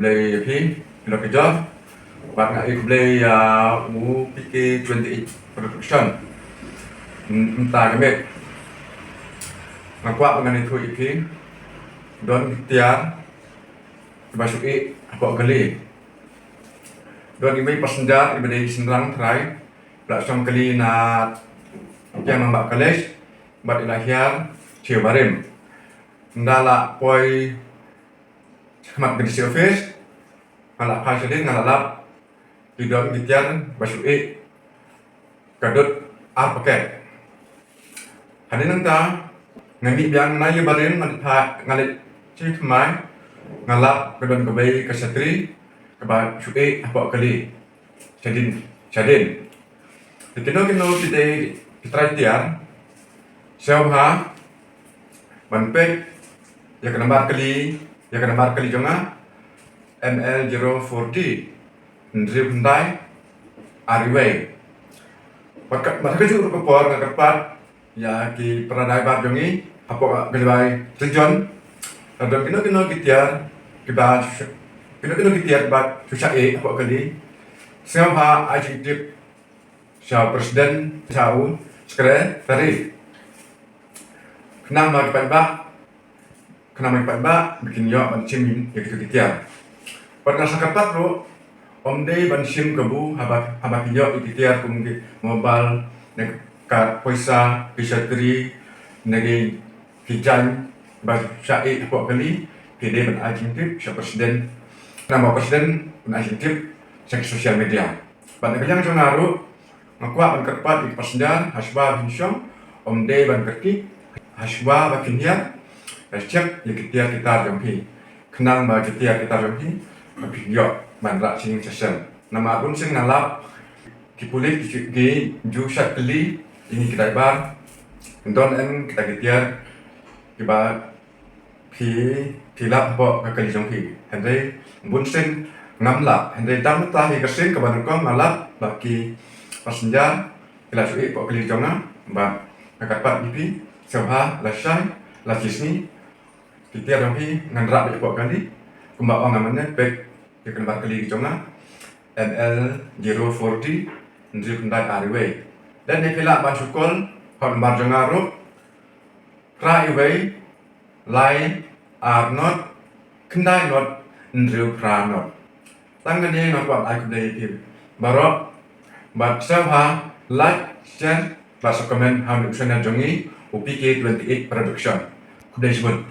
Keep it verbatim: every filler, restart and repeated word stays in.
Khublei ïa phi, phi la ka jor. Bad nga ai khublei ïa u P K twenty-eight Production. Mynta ka miet nga kwah ba ngan ïathuh ïa phi. Don ki tiar kiba shu ih hapoh kali. Don iwei i passenger iba dei i shynrang trai, i la shong kali na Kiang Nangbah College bad i la hiar sha barim. Ynda la poi shakhmat ka D C office, nga la phai shadien, nga la lap, ki don ki tiar ba shu ih ka dud ar paket. Hadien nangta nga mih biang na ïa barim, nga leit phai, nga leit sha thymmai, nga lap ka don kawei ka shatri kaba shu ih hapoh kali shadien shadien. Te kino kino ki dei ki trai tiar, sngewbha ban peit ïa ka nambar kali, ïa ka nambar kali jong nga, M L zero four D, hynriew khyndai ar wei. Bad ka, bad ha kajuh ruh ka por nga kyrpad ïa ki para driver jong ngi hapoh ka Jowai Region. Lada don kino kino ki tiar kiba, kino kino ki tiar ba shu shah ih hapoh kali, sngewbha ai jingtip sha u president, sha u secretary. Khnang ba ki paidbah, khnang ba ki paidbah ba kin ïoh ban shim ïa kito ki tiar. Bad nga sa kyrpad ruh, ym dei ban shim kabu haba, haba kin ïoh ïa ki tiar kum ki mobile, ne ka poisa, ki shatri, ne ki, ki jaiñ ba shah ih hapoh kali, ki dei ban ai jingtip sha president. Khnang ba president ban ai jingtip sha ki social media. Bad na ka liang jong nga ruh, nga kwah ban kyrpad ïa ki passenger, hashwa ba phin shong, ym dei ban kyrkieh, hashwa ba phin hiar, check ïa ki tiar ki tar jong phi. Khnang ba ki tiar ki tar jong phi, ba phin ïoh ban rah shisien shisien. Namar bunsien nga lap ki pulit ki, ki ju shad kylli ïa ngi ki driver. Don em kita ki tiar kiba phi, phi lap hapoh ka kali jong phi. Hynrei bunsien ngam lap. Hynrei dang mynta hi ka sien kaba nyngkong nga lap ba ki passenger ki la shu ih hapoh kali jong nga. Bad nga kyrpad ïa phi, sngewbha lashai lashisngi ki tiar jong phi ngan rah beit hapoh kali. Kumba ong nga mynne, peit ïa ka nambar kali jong nga, M L zero four D, hynriew khyndai ar wei. Lane phi lah ban shu call ha u nambar jong nga ruh, phra wei, lai ar not, khyndai not, hynriew phra not. Tang kane nga kwah ai khublei ïa phi baroh. Bad sngewbha like, share bad sa comment ha u channel jong ngi, u P K twenty-eight Production. Khublei shibun.